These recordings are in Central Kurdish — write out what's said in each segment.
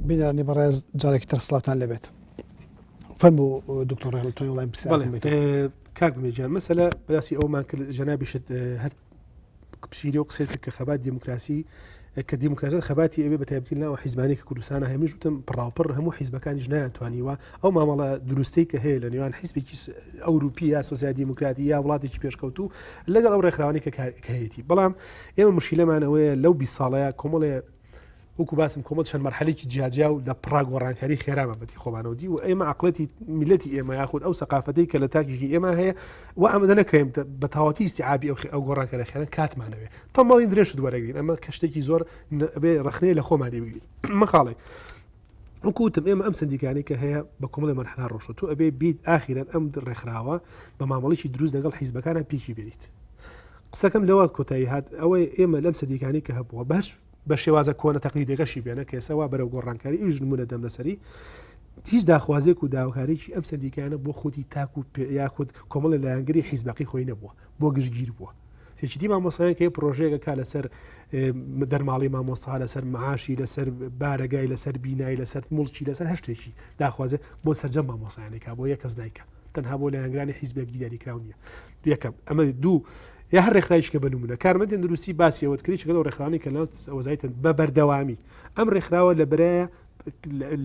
بینەرانی بەڕێز جارێکی تر سڵاوتان لێبێت. فەرموو دکتۆر ڕێڵ تۆی وڵای پرسیارم بێت. کاک بمێجان مەسەلە باسی ئەومان کرد جەنابیشت هەر پشیری و قسەی کرد کە خەبات دیموکراسی کە دیموکراسیت خەباتی ئەوێ بە تایبەتی ناو حیزبانی کە کوردستانە هەمیش وتم پڕاوپڕ هەموو حیزبەکانیش نایانتوانیوە ئەو مامەڵە دروستەی کە هەیە لە نێوان حیزبێکی ئەوروپی یا سۆسیال دیموکراتی یا وڵاتێکی پێشکەوتوو لەگەڵ ئەو ڕێکخراوانی کە هەیەی بەڵام ئێمە مشیلەمان ئەوەیە لەو 20 ساڵەیە کۆمەڵێ وەکو باسم کۆمەڵ چەند مەرحەلێکی جیاجیا و لە پڕا گۆڕانکاری خێرا بابەتی خۆمانەوە دی و ئێمە عقلەتی میلەتی ئێمە یاخود ئەو سەقافتەی کە لە تاکێکی ئێمە هەیە و ئامادە نەکرێن بە تەواوەتی ئیستیعابی ئەو ئەو گۆڕانکارە خێرا کاتمانەوێ تەمەڵی درێژت وەرەگرین ئەمە کە شتێکی زۆر بێ ڕخنەیە لە خۆمانی بگرین مەخاڵێک وەکو وتم ئێمە ئەم سندیکانی کە هەیە بە کۆمەڵی مەرحەلا ڕۆشت تۆ ئەبێ بیت ئاخیرەن ئەم ڕێکخراوە بە مامەڵێکی دروست لەگەڵ حیزبەکانە پیکی بێنیت قسەکەم لەوە کۆتایی هات ئەوەی ئێمە لەم سندیکانی کە هەبووە باش بە شێوازە کۆنە تەقلیدەکەشی بێنە کە ئێستا وا بەرەو گۆڕانکاری ئیش نمونە دەم لەسەری هیچ داخوازێک و داواکاریی ئەم سندیکانە بۆ خودی تاک و یاخود کۆمەڵی لایەنگری حیزبەکەی خۆی نەبووە بۆ گشتگیر بووە یەکێتی مامۆستایان کە پرۆژەیەکە کا لەسەر دەرماڵی مامۆستا لەسەر معاشی لەسەر بارەگای لەسەر بینای لەسەر مڵکی لەسەر هەشتێکی داخوازێ بۆ سەرجەم مامۆسایانێکا بۆ یەک کەس نایکە تەنها بۆ لایەنگرانی حیزبێک دیاریکراو نییە یەکەم ئەمە دوو یا هەر ڕێکخراویش کە بنمونە کارمەندی تەندروستی باسی ئەوەت کرد چکە لەو ڕێکخراوانەی کە لەناو وەزارەتی بە بەردەوامی ئەم ڕێکخراوە لە برایە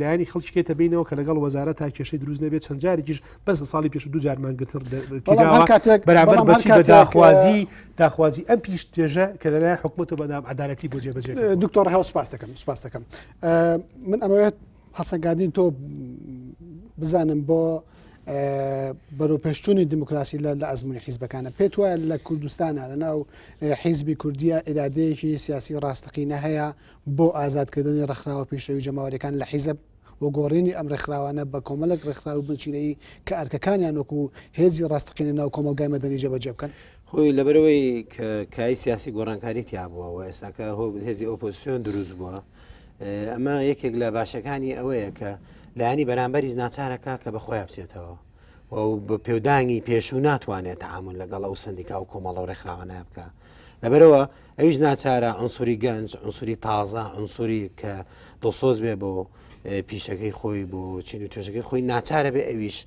لایەنی خەڵکی کێتە بینەوە کە لەگەڵ وەزارەت تا کێشەی دروست نەبێت چەند جارێکیش بەس لە ساڵی پێش دوو جارمان گرتن کاتێک بەرامبەر بەچی بە داخوازی داخوازی ئەم پیش توێژە کە لەلایەن حکومەت و بەنام عدالەتی بۆ جێبەجێ دکتۆر هەڵ سپاس دەکەم سپاس دەکەم من ئەمەوێت هەڵسەنگاندنی تۆ بزانم بۆ بەرەوپێشچوونی دیموکراسی لە لە ئەزمموی حیزبەکانە پێت وایە لە کوردستانە لە ناو حیزبی کوردیە ئیرادەیەکی سیاسی ڕاستەقینە هەیە بۆ ئازادکردنی ڕێکخراوە پیشەوی جەماوەریەکان لە حیزب و گۆڕینی ئەم ڕێکخراوانە بە کۆمەڵێک ڕێکخراوی بنچینەیی کە ئەرکەکانیان وەکو هێزی ڕاستەقینە ناو کۆمەڵگای مەدەنی جێبەجێ بکەن؟ خۆی لەبەرەوەی کە کای سیاسی گۆڕانکاری تیا بووە و ئێستاکە هێزی ئۆپۆزیسیۆن دروست بووە ئەمە یەکێک لە باشەکانی ئەوەیە کە لایەنی بەرامبەریش ناچارەکە کە بە خۆیان بچێتەوە و بە پێودانگی پێشوو ناتوانێت تعامل لەگەڵ ئەو سندیکا و کۆمەڵە و ڕێکخراوانە بکە لەبەرەوە ئەویش ناچارە عنسوری گەنج عنسوری تازە عنسوری کە دڵسۆز بێ بۆ پیشەکەی خۆی بۆ چین و توێژەکەی خۆی ناچارە بێ ئەویش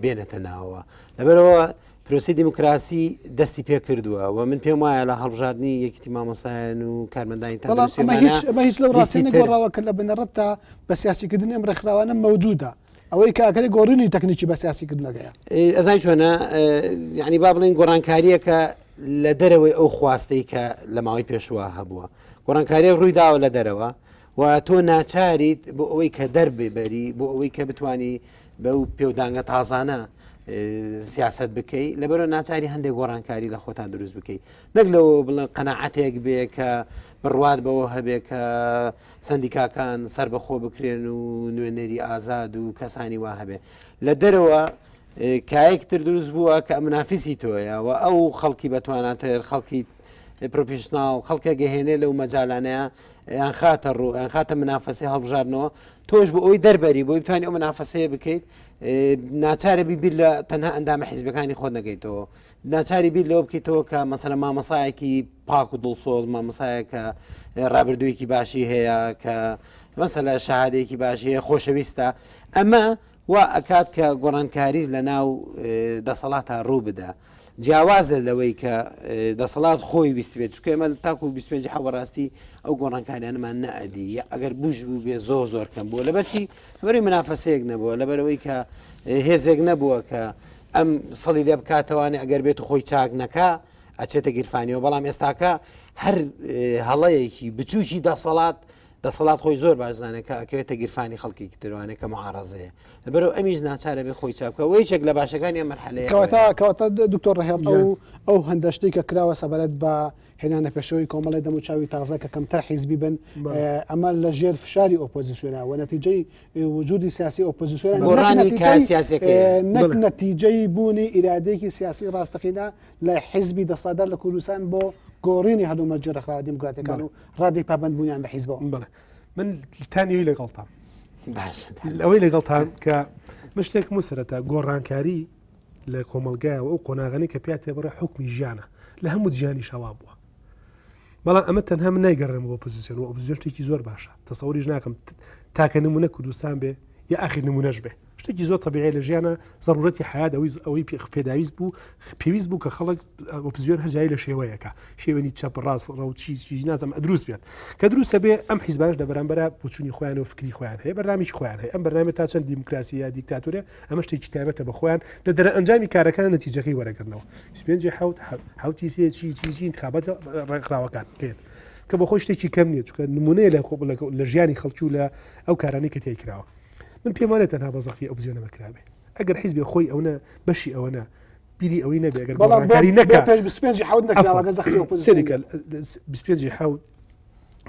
بێنێتە ناوەوە لەبەرەوە پرۆسی دیموکراسی دەستی پێکردووە و من پێم وایە لە هەڵبژاردننی یەکیتی مامۆسایان و کارمەندانی ئەمە هیچ لەو ڕاستی نەگۆڕاوە کە لە بنەڕەتدا بە سیاسیکردنی ئەم ڕێکخراوانە مەوجودە ئەوەی کە ئەکرێ گۆڕینی تەکنیکی بە سیاسیکردنەکەیە. ئەزای چۆنە یعنی با بڵین گۆڕانکاریەکە لە دەرەوەی ئەو خواستەی کە لە ماوەی پێشوە هەبووە گۆڕانکاریە ڕووی داوە لە دەرەوە و تۆ ناچاریت بۆ ئەوەی کە دەرببەری بۆ ئەوەی کە بتانی بەو پێودانگە تازانە سیاست بکەی لەبەرەوە ناچاری هەندێک گۆڕانکاری لە خۆتان دروست بکەی نەک لەوە بڵێن قەنەعەتێک بێ کە بڕوات بەوە هەبێ کە سندیکاکان سربەخۆ بکرێن و نوێنەری ئازاد و کەسانی وا هەبێ لە دەرەوە کایەک تر دروست بووە کە منافسی تۆیە و ئەو خەڵکی بەتواناتر خەڵکی پرۆفیشناڵ خەڵکە گەهێنێ لەو مەجالانەیە یان خاتە ڕوو یان خاتە منافەسی هەڵبژاردنەوە تۆش بۆ ئەوی دەربەری بۆی بتوانانی ئەو منافەسەیە بکەیت ناچارە بی بیر لە تەنها ئەندامە حیزبەکانی خۆت نەکەیتەوە ناچاری بیر لەوە بکەیتەوە کە مەسەلە مامەسایەکی پاک و دڵسۆز مامەسایە کە ڕابردوویەکی باشی هەیە کە مەسەلە شەهادەیەکی باشی هەیە خۆشەویستە ئەمە وا ئەکات کە گۆڕانکاریش لە ناو دەسەڵاتە ڕوو بدە جیاوازە لەوەی کە دەسەڵات خۆی ویستبێت چونکە ئێمە تاکو 25 حەوە بەڕاستی ئەو گۆڕانکاریانەمان نەئەدی یا ئەگەر بوش بوو بێ زۆر زۆر کەم بووە لەبەرچی لەبەرەوەی منافەسەیەک نەبووە لەبەرەوەی کە هێزێک نەبووە کە ئەم سەڵی لێ بکاتەوانێ ئەگەر بێت خۆی چاک نەکا ئەچێتە گیرفانیەوە بەڵام ئێستاکە هەر هەڵەیەکی بچووکی دەسەڵات دەسەڵات خۆی زۆر باش زانێت کە ئەکەوێتە گیرفانی خەڵکێکی تروانێت کە معارەزەیە لەبەرەوە ئەمیش ناچارە بێ خۆی چاک بکا و یەکێک لە باشەکانی ئەم مەرحەلەیە کەواتە کەواتە دکتۆر ڕەهێڵ ئەو ئەو هەندە شتەی کە کراوە سەبارەت بە هێنانە پێشەوەی کۆمەڵی دەموچاوی تازە کە کەمتر حیزبی بن ئەمە لە ژێر فشاری ئۆپۆزیسیۆنە و نەتیجەی وجودی سیاسی ئۆپۆزیسیۆنە گۆڕانی کار سیاسەکەیە نەک نەتیجەی بوونی ئیرادەیەکی سیاسی ڕاستەقینە لە حیزبی دەسەڵاتدار لە کوردستان بۆ گۆڕینی هەلومەرجی ڕێکخراوە دیموکراتیەکان و ڕادەی پابەندبوونیان بە حیزبەوە. بەڵێ من تانیوی لەگەڵتان باشە ئەوەی لەگەڵتان کە من شتێکم و سەرەتا گۆڕانکاری لە کۆمەلگای و ئەو قۆناغانی کە پیا تێبڕێ حکمی ژیانە لە هەموو جیانی شەوا بووە. بەڵام ئەمە تەنها من نایگەڕێنم بۆ ئۆپۆزیسیۆن و ئۆپۆزیسیۆن شتێکی زۆر باشە تەسەوریش ناکەم تاکە نمونە کوردستان بێ یا ئاخر نمونەش بێ شتێکی زۆر تەبیعی لە ژیانە زەڕورەتی حیات ئەوەی ئەوەی پێداویست بوو پێویست بوو کە خەڵک ئۆپۆزیسیۆن هەر جای لە شێوەیەکە شێوەنی چەپ ڕاست ڕەو چی چی نازم دروست بێت کە دروستە بێ ئەم حیزبانش لە بەرامبەرە بۆچوونی خۆیان و فکری خۆیان هەیە بەرنامەی خۆیان هەیە ئەم بەرنامە تا چەند دیموکراسی یا دیکتاتۆرە ئەمە شتێکی تایبەتە بە خۆیان لە دەرەئەنجامی کارەکان نەتیجەکەی وەرەگرنەوە 25 حوت حوتی سێ چی چی چی انتخابات ڕێکخراوەکان کرد کە بە خۆی شتێکی کەم نییە چونکە نمونەیە لە لە ژیانی خەڵکی و لە ئەو کارانەی کە تێی کراوە من پێم وانە تەنها بە زەختی ئۆپزیۆنە بەکرابێ ئەگەر حیزبێ خۆی ئەوە بەشی ئەوەنە بیری ئەوەی نەبێ ئەگەر گۆڕانکاری نەکا پێش 25 حوت نەکراوە زەختی ئۆپۆزیسیۆن 25 حوت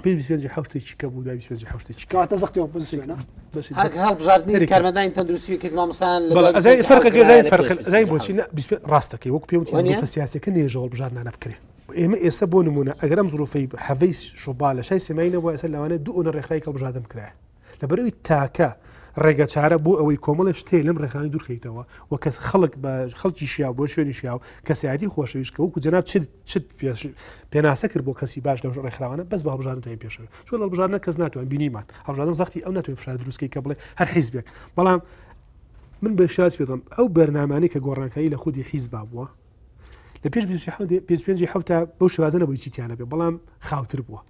پێش 25 حوت شتێکی کە بوو دوای 25 حوت شتێکی کەواتە زەختی ئۆپۆزیسیۆنە هەر هەڵبژاردنی کارمەندانی تەندروستی کرد مامۆستایان لە بەڵێ ئەزای فەرقەکە ئەزای فەرق ئەزای بۆچی نە 25 ڕاستەکەی وەکو پێم وتی ظروفە سیاسیەکە نێژە هەڵبژاردنانە بکرێ ئێمە ئێستا بۆ نمونە ئەگەر ئەم ظروفەی حەڤەی شوبا لە شای سێمایی نەبووە ئێستا لەوانەیە دوو ئەونە ڕێکخراوی هەڵبژاردن بکرایە لەبەرئەوەی تاکە ڕێگەچارە بۆ ئەوەی کۆمەڵێ شتێ لەم ڕێکخراوی دوورخەیتەوە و کەس خەڵک بە خەڵکی شیاو بۆ شوێنی شیاو کەسایەتی خۆشەویست کە وەکو جەناب چ چ پێناسە کرد بۆ کەسی باش لەو ڕێکخراوانە بەس بە هەڵبژاردن توانین پێشەوە چۆن هەڵبژاردنە کەس ناتوان بینیمان هەڵبژاردن زەختی ئەو ناتوانین فشار دروستکەی کە بڵێ هەر حیزبێک بەڵام من بە شاز پێ دەڵێم ئەو بەرنامانەی کە گۆڕانکاری لە خودی حیزبا بووە لە پێش 25 حوتا بەو شێوازە نەبووی چیتیانە بێ بەڵام خاوتر بووە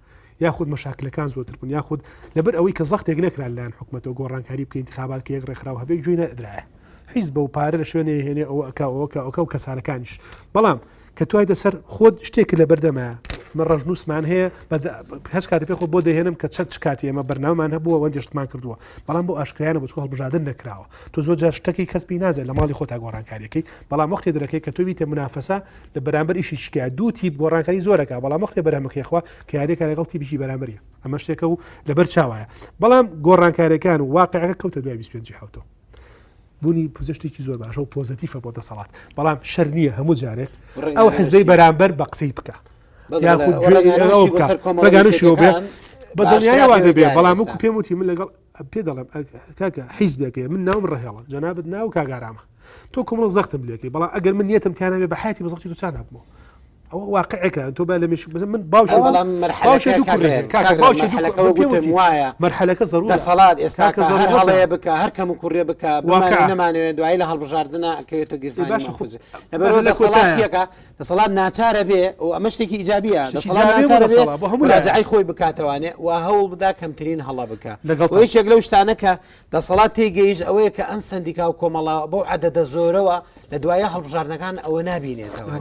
یاخود مەشاکلەکان زۆرتر بوون یاخود لەبەر ئەوەی کە زەختێک نەکرا لەلایەن حکومەتەوە گۆڕانکاری بکەین انتخابات کە یەک ڕێکخراو هەبێ گوێی نەدرایە حیزبە و پارە لە شوێنێ هێنێ ئەوە ئەکا ئەوە ئەکا ئەوکا و کەسانەکانیش بەڵام کە توایتە سەر خۆت شتێک لە بەردەمە من ڕەشنووسمان هەیە هەچ کاتی پێ خۆ بۆ دەهێنم کە چەند کاتی ئێمە بەرنامان هەبووە وەندێشتمان کردووە بەڵام بۆ ئاشکرایانە بۆ چوو هەڵبژاردن نەکراوە تۆ زۆر جار شتەکەی کەس پێی نازێت لە ماڵی خۆتا گۆڕانکاریەکەی بەڵام وەختی درەکەی کە تۆ بیتە منافەسە لە بەرامبەر ئیشی شکا دوو تیپ گۆڕانکاری زۆرەکە بەڵام وەختێ بەرهەمەکەی خوا کە یاریەکە لەگەڵ تیپێکی بەرامبەریە ئەمە شتێکە و لەبەر چاوایە بەڵام گۆڕانکاریەکان و واقعەکە کەوتە دوای 25 حوتەوە بوونی پزیشتێکی زۆر باشە و پۆزەتیفە بۆ دەسەڵات بەڵام شەر نییە هەموو جارێک ئەو حزبەی بەرامبەر بە قسەی بکە ڕێگانشیەوە بێ بە دڵنیایەوە دەبێ بەڵام وەکو پێم وتی من لەگەڵ پێ دەڵێم کاکە حیزبێکەیە من ناوم ڕەهێڵە جەنابت ناو کاگارامە تۆ کۆمەڵ زەختم لێکەی بەڵام ئەگەر من نیەتم تیانەبێ بە حیاتی بە زەختی تۆ چا نابمەوە ئەوە واقعێکە تۆ با لە مێشک بزن من باوکی بەڵام وایە مەرحەلەکە زەرور دەسەڵات ئێستا کە هەر هەڵەیە بکە هەر کەم و کوڕێ بکە نەمانەوێت دوایی لە هەڵبژاردنە ئەکەوێتە گیرفانی لەبەرەوە دەسەڵاتیەکە دەسەڵات ناچارە بێ و ئەمە شتێکی ئیجابیە دەسەڵات ناچارە بێ مراجعەی خۆی بکاتەوانێ و هەوڵ بدا کەمترین هەڵە بکە و یەکێک لەو شتانە کە دەسەڵات تێگەیشت ئەوەیە کە ئەم سەندیکا و کۆمەڵە بەو عەدەدە زۆرەوە لە دوایە هەڵبژاردنەکان ئەوە نابینێتەوە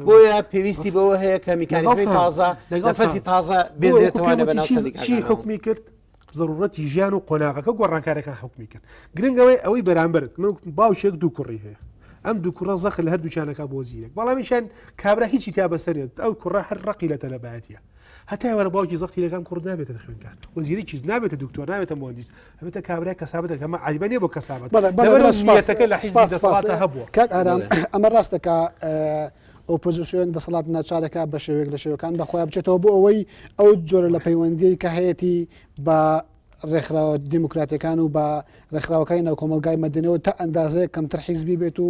بۆیە پێویستی بەوە هەیە کە میکانیزمی تازە نەفەسی تازە بێنرێتەوانە بەناو چی حکومی کرد زەرورەتی ژیان و قۆناغەکە گۆڕانکارەکان حکومی کرد گرنگەوەی ئەوەی بەرامبەرت من باوکێک دوو کوڕی هەیە ئەم دوو کوڕە زەخر لە هەردووچانەکە بۆ زیرەک بەڵامیشان کابرا هیچی تا بەسەرێت ئەو کوڕە هەر ڕقی لە تەلەبایەتە هەتا وەرە باوکی زەختی لەکەم کوڕ نابێتە خوێنکار وەزیرێکیش نابێتە دکتۆر نابێتە مهندس هەبێتە کابرا کەسابەتەکە ئەمە عیبە نییە بۆ کەسابەت نیەتەکە لە حیزبی دەسەڵاتە هەبووە کاک ئارام ئەمە ڕاستەکە ئۆپۆزیسیۆن دەسەڵات ناچارەکە بە شێوەیەک لە شێوەکان بەخۆیان بچێتەوە بۆ ئەوەی ئەو جۆرە لە پەیوەندی کە هەیەی بە ڕێکخراوە دیموکراتەکان و بە ڕێکخراوەکانی ناو کۆمەلگای مەدەنەوە تا ئەندازەیە کەمتر حیزبی بێت و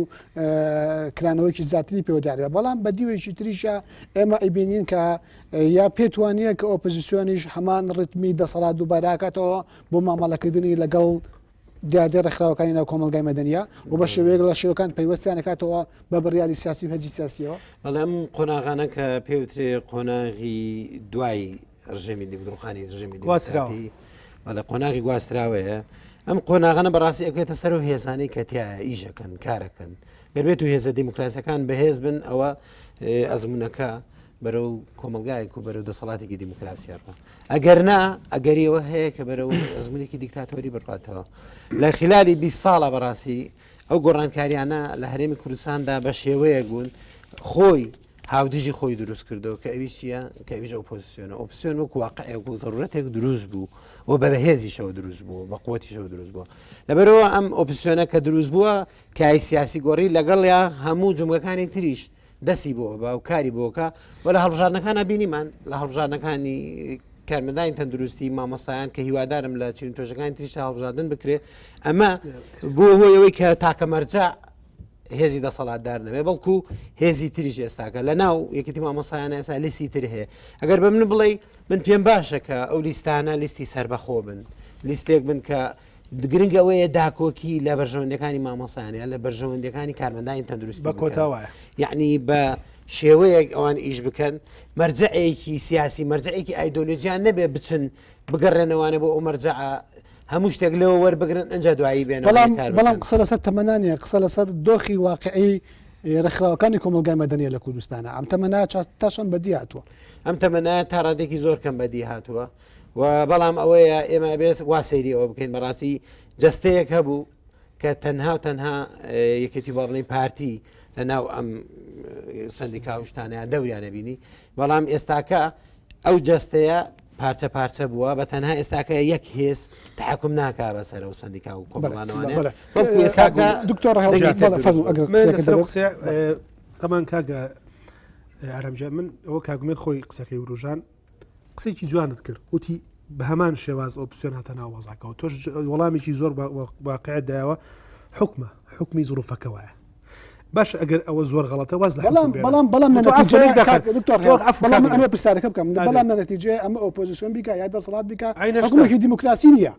کرانەوەیکی زیاتری پێوەدارێ بەڵام بە دیوێکی تریشە ئێمە ئەیبینین کە یا پێتوانە کە ئۆپۆزیسیۆنیش هەمان ڕتمی دەسەڵات دووباراکاتەوە بۆ مامەڵەکردنی لەگەڵ دیاردەی ڕێکخراوەکانی ناو کۆمەڵگای مەدەنیە و بە شێوەیەک لە شێوەکان پەیوەستیان ئەکاتەوە بە بڕیاری سیاسی و هێزی سیاسیەوە. بەڵێ ئەم قۆناغانە کە پێوترێ قۆناغی دوای ڕژێمی ڕوخانی ڕژێمی دیموکراتی بەڵێ قۆناغی گواستراوەیە ئەم قۆناغانە بەڕاستی ئەکەوێتە سەر و هێزانەی کە تیایە ئیشەکەن کارەکەن گەر بێت و هێزە دیموکراسیەکان بەهێز بن ئەوە ئەزمونونەکە بەرەو کۆمەلگایەک و بەرەو دەسەڵاتێکی دیموکراسیە ڕۆ ئەگەر نا ئەگەری ئەوە هەیە کە بەرەو ئەزمونێکی دیکتاتۆری بڕاتەوە لە خلالی 20 ساڵە بەڕاستی ئەو گۆڕانکاریانە لە هەرێمی کوردستاندا بە شێوەیەک بوون خۆی هاودژی خۆی دروست کردەوە کە ئەویش چییە کە ئەویش ئۆپۆزیسیۆنە ئۆپسیۆن وەکو واقعێک و زەرورەتێک دروست بوو و بە بەهێزیشەوە دروست بوو بە قوتیشەوە دروست بووە لەبەرەوە ئەم ئۆپسیۆنە کە دروست بووە کای سیاسی گۆڕی لەگەڵیا هەموو جمگەکانی تریش دەستی بۆ ئەبا و کاری بۆکە و لە هەڵبژاردنەکانە بینیمان لە هەڵبژاردنەکانی کارمەندانی تەندروستی مامۆستایان کە هیوادارم لە چین تۆژەکانی تریش هەڵبژاردن بکرێ ئەمە بۆ هۆی ئەوەی کە تاکە مەرجە هێزی دەسەڵاتدار نەبێ بەڵکو هێزی تریش ئێستاکە لە ناو یەکێتی مامۆسایانە ئێستا لیستی تر هەیە ئەگەر بە من بڵێ من پێم باشە کە ئەو لیستانە لیستی سربەخۆ بن لیستێک بن کە گرنگ ئەوەیە داکۆکی لە بەرژەوەندەکانی مامۆسایان یان لە بەرژەوەندەکانی کارمەندانی تەندروستی بە کۆتا وایە یعنی بە شێوەیەک ئەوان ئیش بکەن مەرجعێکی سیاسی مەرجعێکی ئایدۆلۆژیان نەبێ بچن بگەڕێنەوانە بۆ ئەو مەرجعە هەموو شتێک لەوە وەربگرن ئەجا دوایی بێن بەڵام بەڵام قسە لەسەر تەمەنانە قسە لەسەر دۆخی واقعی ڕێکخراوەکانی کۆمەڵگای مەدەنیە لە کوردستانە ئەم تەمەنا تاشان بەدی هاتووە ئەم تەمەنایە تا ڕادێکی زۆر کەم بەدی هاتووە و بەڵام ئەوەیە ئێمە بێت وا سەیری ئەوە بکەین بەڕاستی جستەیەک هەبوو کە تەنها و تەنها یەکێتی باڵی پارتی لە ناو ئەم سندیکا و شتانەیە دەوریانە بینی بەڵام ئێستاکە ئەو جەستەیە پارچە پارچە بووە بە تەنها ئێستاکە یەک هێز تحکم ناکا بەسەر و سندیکا و کۆمەڵانەوانە بەڵکو ئێستاکە دکتۆر تەمان کاگە ئارامجا من ئەوە کاگومێت خۆی قسەکەی وروژان قسێکی جوانت کرد وتی بە هەمان شێواز ئۆپسیۆن هاتە ناو وەزعەکەوە تۆش وەڵامێکی زۆر واقعت دایەوە حکمە حکمی زروفەکە وایە باش ئەگەر ئەوە زۆر غەڵەتە واز لە بەڵام بەڵام بەڵام لە نەتیجەی دکتۆر بەڵام من ئەمە پرسیارەکە بکەم بەڵام لە نەتیجەی ئەمە ئۆپۆزیسیۆن بیکا یا دەسەڵات بیکا حکومێکی دیموکراسی نییە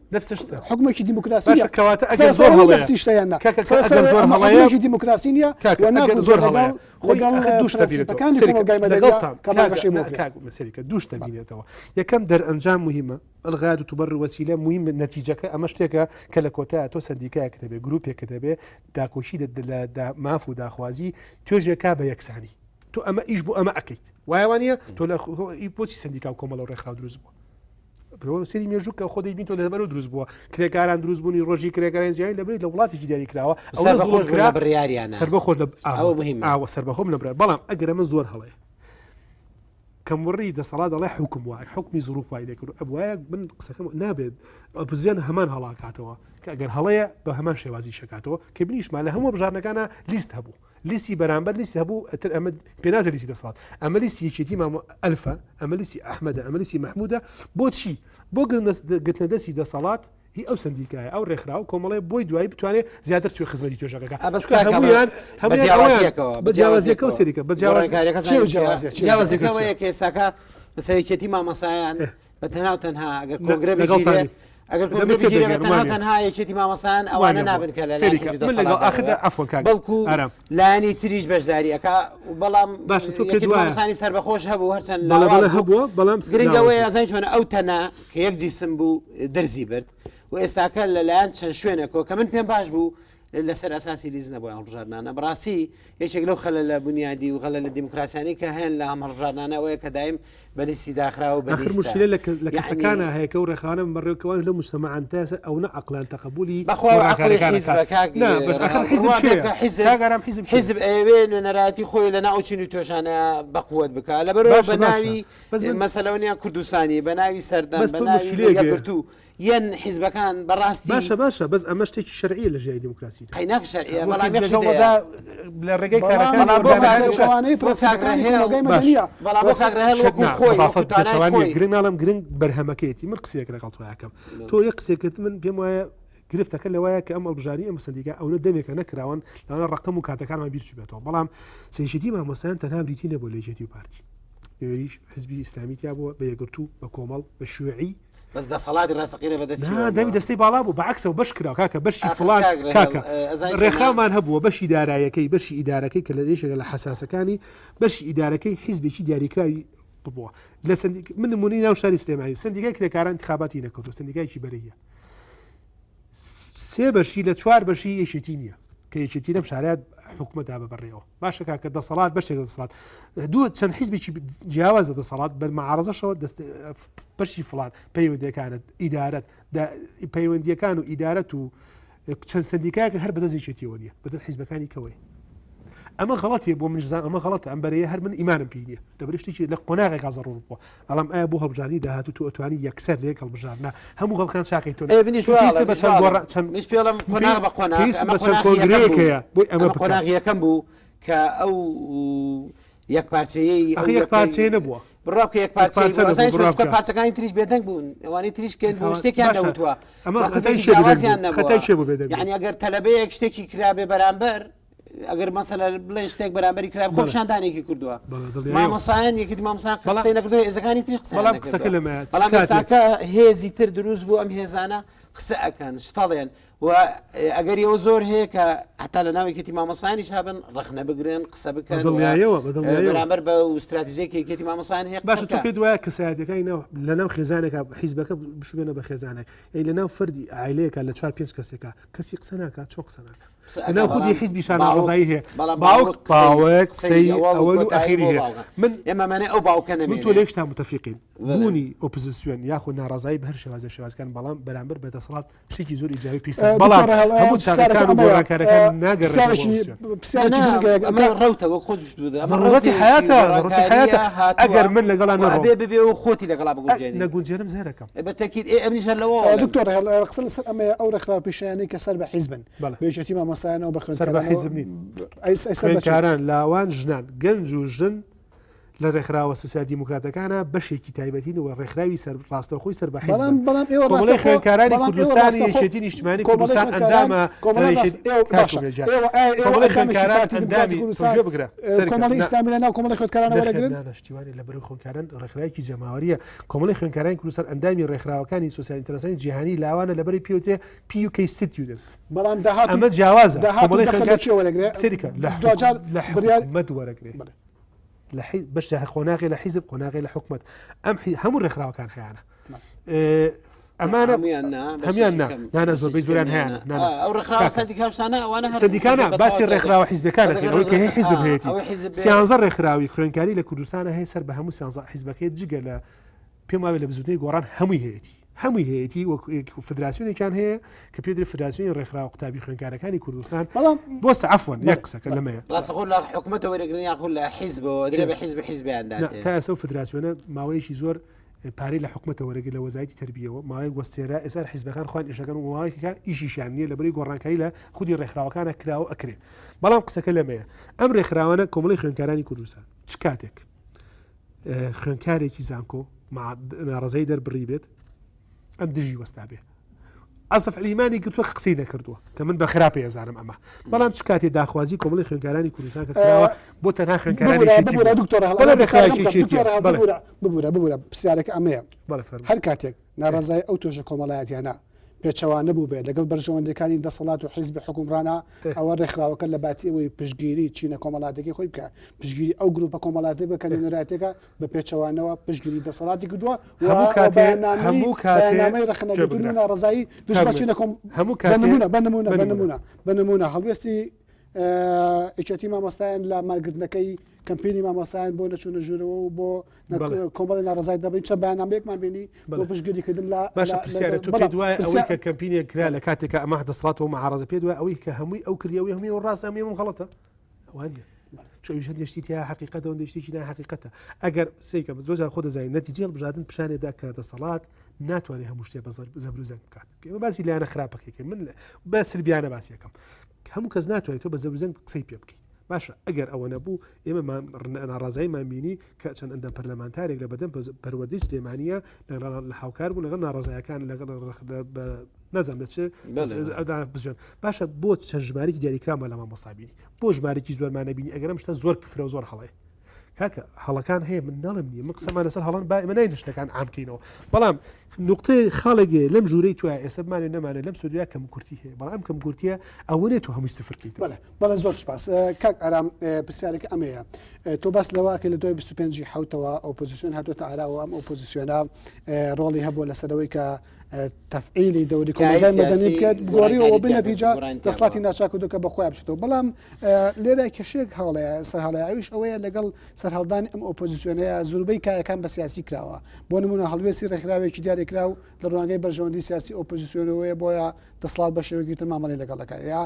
حکومێکی دیموکراسی نییە کەواتە ئەگەر زۆر هەڵەیە نفسی شتیان نا زۆر هەڵەیە دیموکراسی نییە و ناکو زۆر هەڵەیە لەگەڵ پرەنسیپەکانی کۆمەڵگای مەدەنیە کە بانگەشەی بۆ کرا. دوو شتە بینێتەوە یەکەم دەرئەنجام مهمە الغایە تبرر الوسیلە مهم نەتیجەکە ئەمە شتێکە کە لە کۆتایە تۆ سەندیکایەک دەبێ گروپێک دەبێ داکۆکی لە ماف و داخوازی توێژێکا بە یەکسانی تۆ ئەمە ئیش بۆ ئەمە ئەەکەیت وایوانە تۆ لە بۆچی سندیکا و کۆمەڵە و ڕێکخراو دروست بووە سری مێژوو کە خۆ دەیبین تۆ لەبەرەوە دروست بووە کرێکاران دروست بوونی ڕۆژی کرێکاران جیای لەبری لە وڵاتێکی دیاری کراوە ئەوە زۆر کرا بڕیاریانە سەربەخۆش لە ئەوە مهمە ئاوە سەربەخۆم لە برار بەڵام ئەگەر ئەمە زۆر هەڵەیە کەموڕی دەسەڵات دەڵێ حکوم وای حکمی زروف وای لێکرد ئەبواە من قسەکەم نابێت ئۆپۆزیسیۆن هەمان هەڵاکاتەوە کە ئەگەر هەڵەیە بە هەمان شێوازی شکاتەوە کە بنیشمان لە هەموو بژارنەکانە لیست هەبوو لیستی بەرامبەر لیستی هەبوو ئەتر ئەمە پێناسە لیستی دەسەڵات ئەمە لیستی یەکێتی مامۆ ئەلفە ئەمە لیستی ئەحمەدە ئەمە لیستی مەحموودە بۆچی بۆ گرتنە دەستی دەسەڵات هی ئەو سندیکایە ئەو ڕێکخراو کۆمەڵی بۆی دوایی بتوانێت زیاتر توێ خزمەتی توێژەکەکە هەمویان هەمویانەوە بە جیاوازیەکەەوە سریکە بە جیاوازیەکەەوەیە کە ئێستاکە مەسەلەی یەکێتی مامۆستایان بە تەنها و تەنها ئەگەر کۆنگرە بگیرێت ئەگەر کۆنگرە بگیرێت بە تەنها و تەنها یەکێتی مامۆستایان ئەوانە نابن کە لە لایەن حیزبی دەسەڵاتدارەوە بەڵکو لایەنی تریش بەشداری ئەکا بەڵام باشە تۆ پێت یەکێتی وایە مامۆستایانی سەربەخۆش هەبوو هەرچەند بەڵێ لاواز بەڵێ بوو هەبووە بەڵام گرنگ لاواز ئەوەیە بوو ئەزانی چۆنە ئەو تەنە کە یەک جیسم بوو درزی برد و ئێستاکە لەلایەن چەند شوێنێکەوە کە من پێم باش بوو لەسەر ئەساسی لیست نەبوو هەڵبژاردنانە بەڕاستی یەکێک لەو خەلە لە بنیادی و غەلە لە دیموکراسیانی کە هەیەن لە هەم هەڵبژاردنانە ئەوەیە کە دایم بە لیستی داخراوە بە آخر لیستە مشکلە لە کە- لە یعنی کەسەکانە هەیە کە و ڕێکخراوانە بەڕێوکەوان لە مجتمعان تا ئێستا ئەو نە عەقڵیان تەقەبولی بەخوا عەقڵی گۆڕانکاریەکان حیزبە ئەکات. کاک نا بەس آخر ڕەها حیزب بڕوا کێیە بکە حیزب کاک ئارام حیزب کێیە حیزب ئەیەوێ نوێنەرایەتی خۆی لە ناو چین و توێژانە بەقوت بکا لەبەرەوە باشە بە باشە ناوی بەس من مەسەلەوە نیە کوردستانی بە ناوی سەردەم بەس بە تۆ ناوی مشکلەیەک هەیە یەکگرتوو یەن حیزبەکان بەڕاستی باشە باشە بەس ئەمە شتێکی شەرعیە لە ژیانی دیموکراسیدا قەیناک شەرعیە هەموو بەڵام حیزب یەک لەگەڵ شت هەیە وەدا لە ڕێگەی بەڵام کارەکانی بەڵام بۆ ئۆرگانەکانی کاک شەر پێچەوانەی بۆ کاک پرەنسیپەکانی ڕەهێڵ کۆمەڵگای باش مەدەنیە بەڵام بۆ کاک ڕەهێڵ شەر وەکو نا خۆی وەکو سەد توانای پێچەوان نییە خۆی گرنگ ناڵێم گرنگ بەرهەمەکەیەتی من قسەیەک لەگەڵ تۆ ئەکەم تۆ یەک قسەکرد من پێم وایە گرفتەکە لەوایە کە ئەم هەڵبژاردنی ئەم سندیکا ئەونە دەمێکە نەکراون لەوانە ڕقم و کاتەکانمان بیر چووبێتەوە بەڵام سەیشێتی مامۆستایان تەنها بریتی نەبوو لە یەکێتی و پارتی نوێنەریش حزبی ئیسلامی تیا بووە بە یەکگرتوو بە کۆمەڵ بە شیوعی بەس دەسەڵاتی ڕاستەقینە بەدەستی نا دەمی بووە. دەستەی باڵا بوو بەعکسەوە بەش کرا کاکە بەشی ئاخر فڵان کاک ڕێهێڵ، کاکە ئەزانی چۆنە؟ ڕێکخراومان هەبووە بەشی دارایەکەی بەشی ئیدارەکەی کە لە یەکێکە لە حەساسەکانی بەشی ئیدارەکەی حیزبێکی دیاریکراوی ببووە لە سندیک من نمونەی ناو شاری سلێمانی سندیکای کرێکاران انتخاباتی نەکردو سندیکایکی بەرەیە سێ بەشی لە چوار بەشی یەکێتی نییە کە یەکێتی لەم شارە حکومەتدا بە بەڕێوە باشە کاکە دەسەڵات بەشێک لە دەسەڵات دوو چەند حیزبێکی جیاواز لە دەسەڵات بەر معارزەشەوە دەست بەشی فلان پەیوەندیەکانت ئیدارەت پەیوەندیەکان و ئیدارەت و چەند سندیکایەک هەر بەدەست یەکێتیەوە نییە بەدەست حیزبەکانی کەوەی ئەمە غەڵەتێ بۆ منش زان ئەمە غەڵەتە ئەم بەرەیە هەر من ئیمانم پێی نییە لەبەر شتێکی لە قۆناغێکا زەڕوور بووە بەڵام ئایا بۆ هەڵبژاردنی داهاتوو تۆ ئەتوانی یەکسەر لە یەک هەڵبژاردنە هەموو خەڵکان چاکەی تۆ ئێ منیش تۆ وا پێویستە ئەڵێم، بە منیش چەند وا گۆڕا ئەڵێم. چەند منیش پێ ئەڵێم قۆناغ بە قۆناغ پێویست ئەمە بە چەند قۆناغی یەکەم کۆنگرەیەک بوو هەیە بۆی ئەمە ئەمە بکات قۆناغی یەکەم بوو کە ئەو یەک پارچەیەی ئەخ ئەو یەک یەکەی پارچەیە نەبووە بڕوا بکە یەک یەک پارچەی پارچە بوو نەبوو ئەزانی چۆن بڕوا چونکە بکە پارچەکانی تریش بێدەنگ بوون ئەوانەی تریش کەن بوون خەوا- شتێکیان باشە نەوتووە ئەمە خەتای مەوقفێکی کێ بێدەنگ جیاوازیان بوو نەبووە خەتای کێ بوو بێدەنگ بوو یعنی ئەگەر تەلەبەیەک شتێکی کرابێ بەرامبەر. ئەگەر مەسەلە بڵێ شتێک بەرامبەری کرا خۆپیشاندانێکی کردووە مامۆسایان یەکێتی مامۆسایان قسەی نەکردووە هێزەکانی تریش قسەیان بەڵام نەکردووە. قسەکە لەمەیە، چ بەڵام کاتێک؟ ئێستاکە هێزی تر دروست بوو ئەم هێزانە قسە ئەکەن شتەڵێن و ئەگەری ئەوە زۆر هەیە کە هەتا لە ناو یەکێتی مامۆسایانیش هەبن ڕەخنە بگرن قسە بکەن و بەدڵنیاییەوە، بەدڵنیاییەوە. بەرامبەر بە ئیستراتیژێکی یەکێتی مامۆسایان هەیە قسە باشە تۆ بکە. پێت وایە کەسایەتەکانی ناو لە ناو خێزانێکا حیزبەکە بشوێنە بە خێزانێک ئەی لە ناو فەردی عایلەیەکە لە چوار پێنج کەسێکا کەسی قسە ناکات چۆن قسە ناکات لەناو خودی حیزبی شاناڕەزایی هەیە باوک باوک قسەی ئەوەل و ئەخیری هەیە من ئێمە مانای ئەو باوکە من تۆ لە یەکشتان متفقین بوونی ئۆپۆزیسیۆن یاخود ناڕەزایی بە هەر شێوازێک شێوازەکان بەڵام بەرامبەر بە دەسەڵات شتێکی زۆر ئیجابی پیسە بەڵام هەموو چاکەکان و گۆڕانکارەکان ناگەڕێتەوە بۆ ئۆپۆزیسیۆن. پرسیارێکی گرنگە ئەمە ڕەوتە وەک خۆت ئەمە ڕەوتی حەیاتە ڕەوتی حەیاتە ئەگەر من لەگەڵا نەڕۆم ئەبێ ببێ و خۆتی لەگەڵا بگونجێنی نەگونجێنم زەرەکەم بە تەکید ئێ ئەمنیش هەر لەوە دکتۆر هێڵ قسە لەسەر ئەمەیە ئەو ڕێکخراوە پیشەیانەی کە سەر بە حیزبن بەڵێ. بە یەکێتی مامۆستایانەوە بە سەر بە خوێندکارانەوە حیزب نین. ئەی سەر بە چین؟ خوێندکاران لاوان ژنان گەنج و ژن لە ڕێکخراوە سوسیال دیموکراتەکانە بەشێکی تایبەتین و ڕێکخراوی سەر ڕاستەوخۆی سەر بە حیزبن. بەڵام بەڵام ئێوە کۆمەڵەی ڕاستەوخۆ خوێندکارانی بەڵام ئێوە کوردستانی ڕاستەوخۆ یەکێتی نیشتمانی کۆمەڵەی کوردستان خوێندکاران ئەندامە لە کۆمەڵەی یەکێتی ڕاست ئێوە کاک باشە ئومێد جان. ئێوە ئایا ئێوە کۆمەڵەی ئەندامێکی خوێندکاران پارتی دیموکراتی ئەندامی کوردستان تۆ گوێ بگرە سەرکە کۆمەڵی نا ئیسلامی لەناو کۆمەڵی خوێندکارانە نەخێر وەرەگرن؟ نا نا شتی وانیە لە بەرەی خوێندکاران ڕێکخراوێکی جەماوەریە کۆمەڵەی خوێندکارانی کوردستان ئەندامی ڕێکخراوەکانی سوسیال ئینتەرناسیۆنالی جیهانی لاوانە لە بەرەی پێوترێ PUK Student بەڵام داهات ئەمە جیاوازە داهات و کۆمەڵەی دەخل لە خوێندکار کێ وەرەگرێ؟ سەیرکە لە دواجار لە بڕیار حکومەت وەرەگرێ بەڵێ. لە بەش قۆناغی لە حیزب قۆناغی لە حکومت ئەم هەموو ڕێکخراوەکان هەیەە ئەمانە هەمیان نانە زۆربەی زۆریان هەیەە ئەو ڕێکخراوە سەندیکاشتانە ئەوانە سەندیکانە باسی ڕێکخراوە حیزبەکان ئەوەی کە هەیە حیزب هەیەی سیانزە ڕێکخراوی خوێنکاری لە کوردستانە هەیە سەر بە هەموو سیانزە حیزبەکەی جگە لە پێم وابێ لە بزوتنەوەی گۆڕان هەمووی هەیەتی هەمووی هەیەتی وەک فدراسیۆنێکیان هەیە کە پێدرێ فدراسیۆنی ڕێکخراوە قوتابی خوێندکارەکانی کوردستان بەڵام بۆ عەفوەن یەک قسەکە لەمەیە ڕاستەخۆ لە حکومەتەوە وەرەگرن یاخود لە حیزبەوە درێ بە حیزب حیزبیان داتێ تا ئێستا فدراسیۆنە ماوەیەکی زۆر پارەی لە حکومەتە وەرەگرت لە وەزارەتی تربیەوە ماوەیەک وەستێنرا ئێستا حیزبەکان خۆیان ئیشەکەن و ماوەیەکە ئیشیشیان نییە لەبەری گۆڕانکاری لە خودی ڕێکخراوەکانە کراوە ئەکرێ بەڵام قسەکە لەمەیە ئەم ڕێکخراوانە کۆمەڵی خوێندکارانی کوردستان چ کاتێک خوێندکارێکی زانکۆ ناڕەزایی دەربڕی بێت ئەم دژی وەستا بێ ئەسف علیمانی گرتووە قسەی نەکردووە کە من بە خراپی ئەزانم ئەمە بەڵام چ کاتێ داخوازی کۆمەڵی خوێندکارانی کوردستان کە کراوە بۆ تەنها خوێندکارانی ببورە ببورە پرسیارەکە ئەمەیە هەر کاتێک ناڕەزای ئەو توێژە کۆمەڵایەتیانە پێچەوانە بووبێت لەگەڵ بەرژەوەندیەکانی دەسەڵات و حیزبی حوکمڕانا، ئەوە ڕێکخراوەکە لە باتی ئەوەی پشتگیری چینە کۆمەڵاتیەکەی خۆی بکات، پشتگیری ئەو گروپە کۆمەڵاتیە بکات کە نوێنەرایەتیەکە، بە پێچەوانەوە پشتگیری دەسەڵاتی کردووە و بەیاننامەی بەیاننامەی ڕەخنەگرتن و ناڕەزایی دژ بە چینە کۆم بە نموونە بە نموونە بە نموونە بە نموونە هەڵوێستی یەکێتی مامۆستایان لە مانگرتنەکەی کەمپینی مامۆستایان بۆ نەچوونە ژوورەوە و بۆ کۆمەڵی ناڕەزای دەبین چەند بەیاننامەیەکمان بینی بۆ پشتگیریکردن لە باشە پرسیارە تۆ پێت وایە ئەوەی کە کەمپینێک کرا لە کاتێکا ئەمە دەسەڵاتەوە معارەزە پێت وایە ئەوەی کە هەمووی ئەو کردی ئەوەی هەمووی ڕاستە ئەمەی ئەم غەڵەتە وانە چۆ ئەویش هەندێک شتی تیا حەقیقەتە و هەندێک شتێکی ناحەقیقەتە ئەگەر سەیرکە زۆر جار خۆ دەزانین نەتیجەی هەڵبژاردن پیشانێدا کە دەسەڵات ناتوانێت هەموو شتێ بە زەبر و زەنگ بکات ئێمە باسی لایەنە خراپەکەی من بە سلبیانە باسیەکەم هەموو کەس ناتوانێت تۆ بە زەبر و زەنگ قسەی پێ بکەیت باشە ئەگەر ئەوە نەبوو ئێمە ناڕازاییمان بینی کە چەند ئەندام پەرلەمانتارێک لە بەردەم پەروەردەی سلێمانیە لە هاوکار بوون لەگەڵ ناڕازایەکان لەگەڵ نازانم لە چ بزیۆن باشە بۆ چەند ژمارێکی دیاریکرامان لە مامۆستا بینی بۆ ژمارێکی زۆرمان نەبینی ئەگەر ئەم شتە زۆر کفرە و زۆر هەڵەیە کاکە هەڵەکان هەیە من ناڵێم نییە من قسەمان لەسەر هەڵەن با ئێمە ناین شتەکان عام کەینەوە بەڵام نقطەی خاڵێک لەم ژوورەی توای ئێستا بمانێ نەمانێ لەم سودیا کەم کورتی هەیە بەڵام ئەم کەم کورتیە ئەوە نێت تۆ هەمووی سفر کەیتەوە. بەڵێ بەڵێ زۆر سوپاس کاک ئارام پرسیارەکە ئەمەیە تۆ باس لەوە کە لە دوای 25 حوتەوە ئۆپۆزیسیۆن هاتۆتە ئاراوە ئەم ئۆپۆزیسیۆنە ڕۆڵی هەبووە لەسەرەوەی کە تەفعیلی دەوری کۆمەڵگای مەدەنی بکات گۆڕیەوە بە نەتیجە دەسەڵاتی ناچار کردو کە بە خۆیان بچێتەوە بەڵام لێرە کێشەیەک هەڵەیە سەرهەڵەیە ئەویش ئەوەیە لەگەڵ سەرهەڵدانی ئەم ئۆپۆزیسیۆنەیە زوربەی کایەکان بە سیاسی کراوە بۆ نمونە هەڵوێستی ڕێکخراوێکی دیاریکراو لە ڕوانگەی بەرژەوەندی سیاسی ئۆپۆزیسیۆنەوەیە بۆیە دەسەڵات بە شێوەیەکی تر مامەڵەی لەگەڵ دەکات یا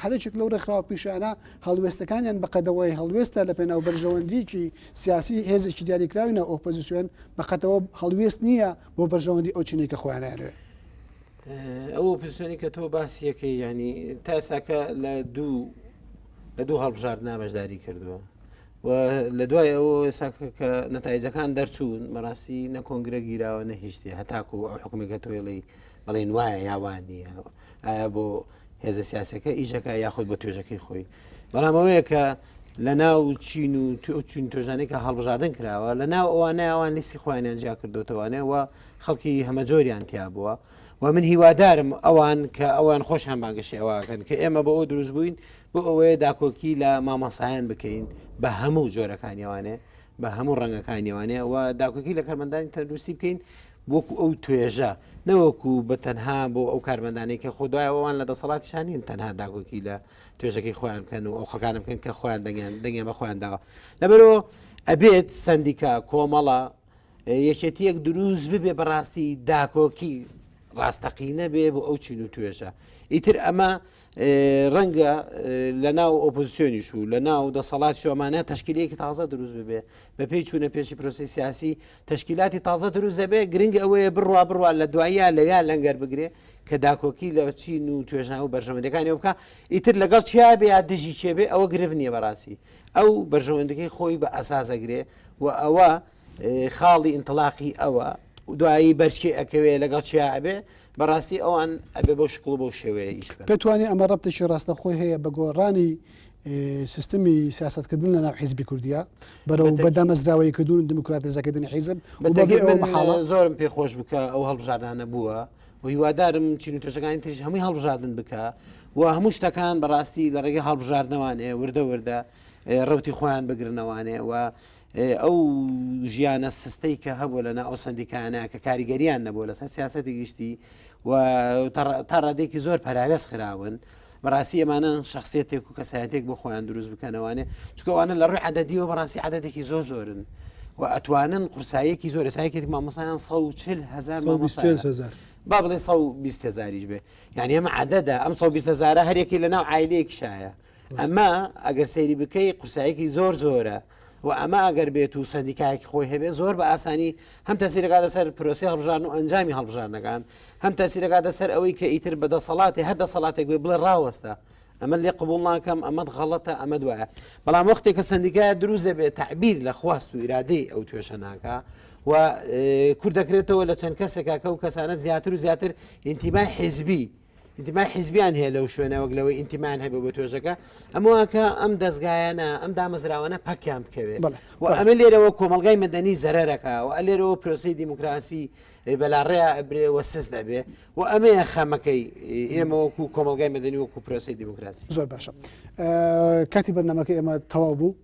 هەرێکێک لەو ڕێکخراوە پیشانە هەڵوێستەکانیان بەقەدەوەی هەڵوێستە لە پێناو بەرژەوەندیکی سیاسی هێزێکی دیاریکراوی ناو ئۆپۆزیسیۆن بەقەتەوە هەڵوێست نییە بۆ بەرژەوەندی ئەو چینەی کە خۆیان ئەیانەوێت. ئەو ئۆپۆزیسیۆنی کە تۆ باسیەکەی ینی تا ئێستاکە لە دوو لە دوو هەڵبژاردنا بەشداری کردووە و لە دوای ئەو ئێستاکە کە نەتایجەکان دەرچوون بەڕاستی نە کۆنگرە گیراوە نە هیچ شتێ هەتاکو ئەو حکومێکە تۆیڵی بڵێن وایە یا وا نییە ئایا بۆ هێزە سیاسەکە ئیشەکە یاخود بۆ توێژەکەی خۆی بەڵام ئەوەیە کە لە ناو چین و چین توێژانەی کە هەڵبژاردن کراوە لە ناو ئەوانە ئەوان لیستی خۆیانیان جیا کردوتەوانێ و خەڵکی هەمەجۆریان تیا بووە و من هیوادارم ئەوان کە ئەوان خۆشیان بانگەشەی ئەوەکەن کە ئێمە بۆ ئەو دروست بووین بۆ ئەوەیە داکۆکی لە مامۆستایان بکەین بە هەموو جۆرەکانیوانێ بە هەموو ڕەنگەکانیوانێ و داکۆکی لە کارمەندانی تەندروستی بکەین وەکو ئەو توێژە نەوەکو بە تەنها بۆ ئەو کارمەندانەی کە خۆ دوای ئەوان لە دەسەڵاتیشان نین تەنها داکۆکی لە توێژەکەی خۆیان بکەن و ئەو خەڵکانە بکەن کە خۆیان دەنگیان دەنگیان بە خۆیان داوە لەبەرەوە ئەبێت سندیکا کۆمەڵە یەکێتیەک دروست ببێ بەڕاستی داکۆکی ڕاستەقینە بێ بۆ ئەو چین و توێژە ئیتر ئەمە ڕەنگە لە ناو ئۆپۆزیسیۆنیش و لە ناو دەسەڵات شۆمانە تشکیلەیەکی تازە دروست ببێ بە پێی چوونە پێشی پرۆسی سیاسی تشکیلاتی تازە دروست دەبێ گرنگ ئەوەیە بڕوا بڕوا لە دوایە لەویا لەنگەر بگرێ کە داکۆکی لە چین و توێژان و بەرژەوەندەکانی بکە ئیتر لەگەڵ چیا بێ یا دژی چێ بێ ئەوە گرفت نییە بەڕاستی ئەو بەرژەوەندەکەی خۆی بە ئەسازەگرێ و ئەوە خاڵی ئینتڵاقی ئەوە دوایی بەرچی ئەکەوێ لەگەڵ چیا ئەبێ بەڕاستی ئەوان ئەبێ بەو شکڵ و بەو شێوەیە ئیش بکەن. پێتوانیە ئەمە ڕەبتێکی ڕاستەوخۆی هەیە بە گۆڕانی سیستمی سیاسەتکردن لە ناو حیزبی کوردیا بەرەو بە دامەزراوەییکردن و دیموکراتیزەکردنی حیزب و بەبێ ئەوە مەحاڵە؟ زۆرم پێ خۆش بوو کە ئەو هەڵبژاردنانە بووە و هیوادارم چین و توێژەکانی تریش هەمووی هەڵبژاردن بکا و هەموو شتەکان بەڕاستی لە ڕێگەی هەڵبژاردنەوانێ وردە وردە ڕەوتی خۆیان بگرنەوانێ و ئەو ژیانە سستەی کە هەبوو لە ناو سندیکانە کە کاریگەریان نەبوو لەسەر سیاستی گشتی و تا ڕادێکی زۆر پەراوێز خراون بەڕاستی ئەمانە شخصیتێک و کەسایەتێک بۆ خۆیان دروست بکەنەوانێ چکەوانە لە ڕووی عدەدیەوە بەڕاستی عدەدێکی زۆر زۆرن و ئەتوانن قورسایەکی زۆر سایکێتی مامۆسایان 140 هزار هزار با بڵێ 120 هزاریش بێ یعنی ئەمە عدەدە ئەم 120 هزارە هەرێکی لە ناو عیلەیەک شایە ئەمە ئەگەر سەیری بکەی قورسایەکی زۆر زۆرە و ئەمە ئەگەر بێت و سەندیکایەکی خۆی هەبێ زۆر بە ئاسانی هەم تەسیرەکاتە سەر پرۆسی هەڵبژاردن و ئەنجامی هەڵبژاردنەکان هەم تەسیرەکاتە سەر ئەوەی کە ئیتر بە دەسەڵاتی هەر دەسەڵاتێک بێ بڵێ ڕاوەستە ئەمە لێ قبول ناکەم ئەمەت غەڵەتە ئەمە دوایە بەڵام وەختێک کە سەندیکای دروست دەبێت تعبیر لە خواست و ئیرادەی ئەو توێشە ناکا و کورد دەکرێتەوە لە چەند کەسێکا کە و کەسانە زیاتر و زیاتر ئینتیمای حیزبی ئینتیمای حیزبیان هەیە لەو شوێنە وەک لەوەی ئینتیمان هەبێ بۆ توێژەکە ئەمەوەکە ئەم دەستگایانە ئەم دامەزراوانە پەکیان بکەوێت و ئەمە لێرەوە کۆمەلگای مەدەنی زەرەرەکە و ئەلێرەوە پرۆسی دیموکراسی بەلاڕێیا ئەبرێ و سست دەبێ و ئەمەیە خەمەکەی ئێمە وەکو کۆمەلگای مەدەنی وەکو پرۆسی دیموکراسی زۆر باشە کاتی بەرنمەکە ئێمە تەواو بوو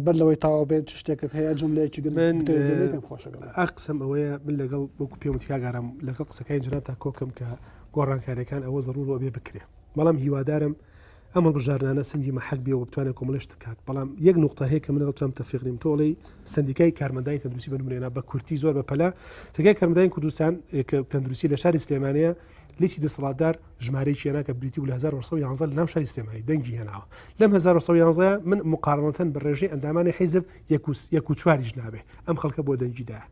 بەر لەوەی تەواو بێت شتێکت هەیە جملەیەکی گرنگ پێم خۆشە بڵێ قسەم ئەوەیە من لەگەڵ وەکو پێم وت کاک ئارام لەگەڵ قسەکانی جنابتا کۆکم کە گۆڕانکاریەکان ئەوە زەڕور ئەبێ بکرێ بەڵام هیوادارم ئەم هەڵبژاردنانە سەنگی مەحەک بێ و بتوانێت کۆمەڵێ شت بکات بەڵام یەک نوقتە هەیە کە من لەگەڵ تۆم تەفیق نیم تۆ ئەڵێی سەندیکای کارمەندانی تەندروستی بە نمونێنا بە کورتی زۆر بە پەلە سەندیکای کارمەندانی کوردستان کە تەندروستی لە شاری سلێمانەیە لیستی دەسەڵاتدار ژمارەیەکی هێنا کە بریتی بوو لە 1911 لە ناو شاری سلێمانی دەنگی هێناوە لەم 1911 من مقارنەتەن بە ڕێژەی ئەندامانی حیزب یەک و چواریش نابێ ئەم خەڵکە بۆ دەنگی دایە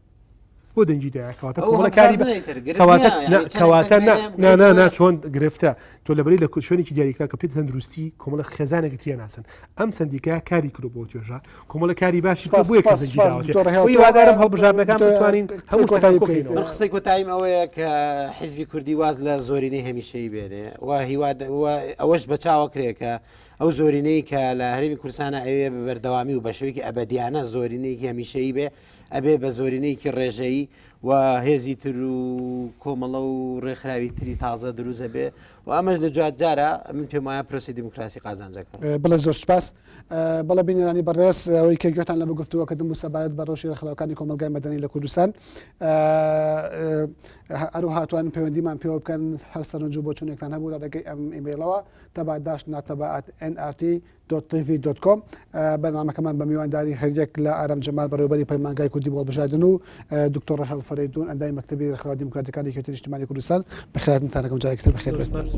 بۆ دەنگی دایە کەواتە کۆمەڵە کاری کەواتە کەواتە نا نا چۆن گرفتە تۆ لەبەری لە شوێنێکی دیاریکرا کە پێت تەندروستی کۆمەڵە خێزانێکی تریان ناسن ئەم سندیکا کاری کرد بۆ توێژە کۆمەڵە کاری باشی بۆ هیوادارم هەڵبژاردنەکان بتوانین هەموو کۆتایی بکەین. من قسەی کۆتاییم ئەوەیە کە حیزبی کوردی واز لە زۆرینەی هەمیشەیی بێنێ و هیوا ئەوەش بە چاوە کرێ کە ئەو زۆرینەی کە لە هەرێمی کوردستانە ئەوێ بە بەردەوامی و بە شێوەیەکی ئەبەدیانە زۆرینەیەکی هەمیشەیی بێ ئەبێ بە زۆرینەیەکی ڕێژەیی و هێزی تر و کۆمەڵە و ڕێکخراوی تری تازە دروست ئەبێ و ئەمەش لە جواتجارە من پێم وایە پرۆسی دیموکراسی قازانجەکە. بەڵێ زۆر سوپاس. بەڵێ بینەرانی بەڕێز ئەوەی کە گوێتان لە گفتوگۆکردن بوو سەبارەت بە ڕەوشی ڕێکخراوەکانی کۆمەڵگای مەدەنی لە کوردستان هەروەها توانن پەیوەندیمان پێوە بکەن هەر سەرنج و بۆچوونێکتان هەبوو لە ڕێگەی ئەم ئیمەیڵەوە تەبا dash ناتەبا at nrt dot tv dot com بەرنامەکەمان بە میوانداری هەریەک لە ئارام جەمال بەڕێوەبەری پەیمانگای کوردی بۆ هەڵبژاردن و دکتۆر ڕەهێڵ فەرەیدون ئەندامی مەکتەبی ڕێکخراوە دیموکراتیەکانی یەکێتی نیشتیمانی کوردستان بەخێرهاتنتان دەکەم جارێکی تر بەخێر بێن.